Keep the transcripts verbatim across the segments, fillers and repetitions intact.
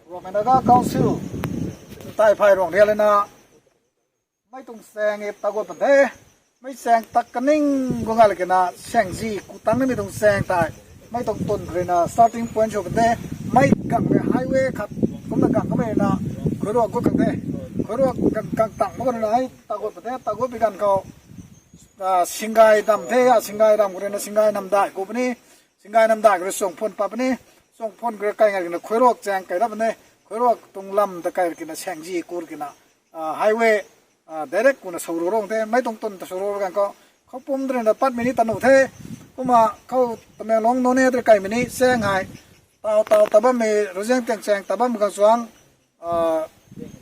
Ruangmei Naga Council, Taiphai Ruangrial na, mei tuang chaeng e tagut pan the, mei chaeng tak kaning guang nga lak na, saengzi ku tang nimei tuang chaeng tei, mei tuang tun khou rui na starting point sw pan the, mei gangmei highway khat, kumna gang kamei na, Khuiruak gut kan the, Khuiruak gang, gang tang mak na hei tagut pan the, tagut pi ganv khou, ah, Singai dam the, ah, Singai dam khou rui na Singai namdai ku puni, Singai namdai khou rui Suangphun pat puni, Suangphun khou rui kai ngat na Khuiruak chaeng kai ra pan the, Khuiruak tuang lam ta kai ra kina saengzi kur kina, ah, highway, ah, direct kuna Souru rong the, mei tuang tun ta Souru ganv khou, khou pum tei na patmei ni tanu the, kumna khou Tamenglong Noney tei kaimei ni chaeng hei, tau tau ta bammei, Ruziang tiang chaeng ta bam khang chuang, ah,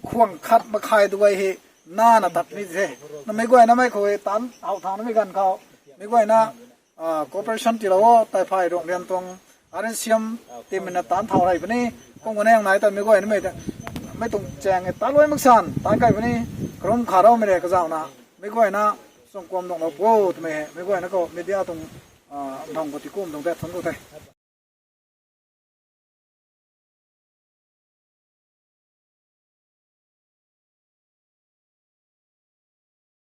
khuang khat makhai duay hei, na na tat ni the. Na mei guayna mei khou hei taanc how tha namei ganv khou, mei guayna, ah, cooperation tiilou o, Taiphai Ruangrial tuang R N C M team na taanc thau rey puni, kum kaneng nai ta mei guayna mei ta, mei tuang chaeng e taluai maksan taanc kai puni, karum kha raumei rey kazauna, mei guayna, Suangkuam nunglou pu twmei hei mei guayna khou media tuang, ah, nang khou tikum tuang the, thangc khou the.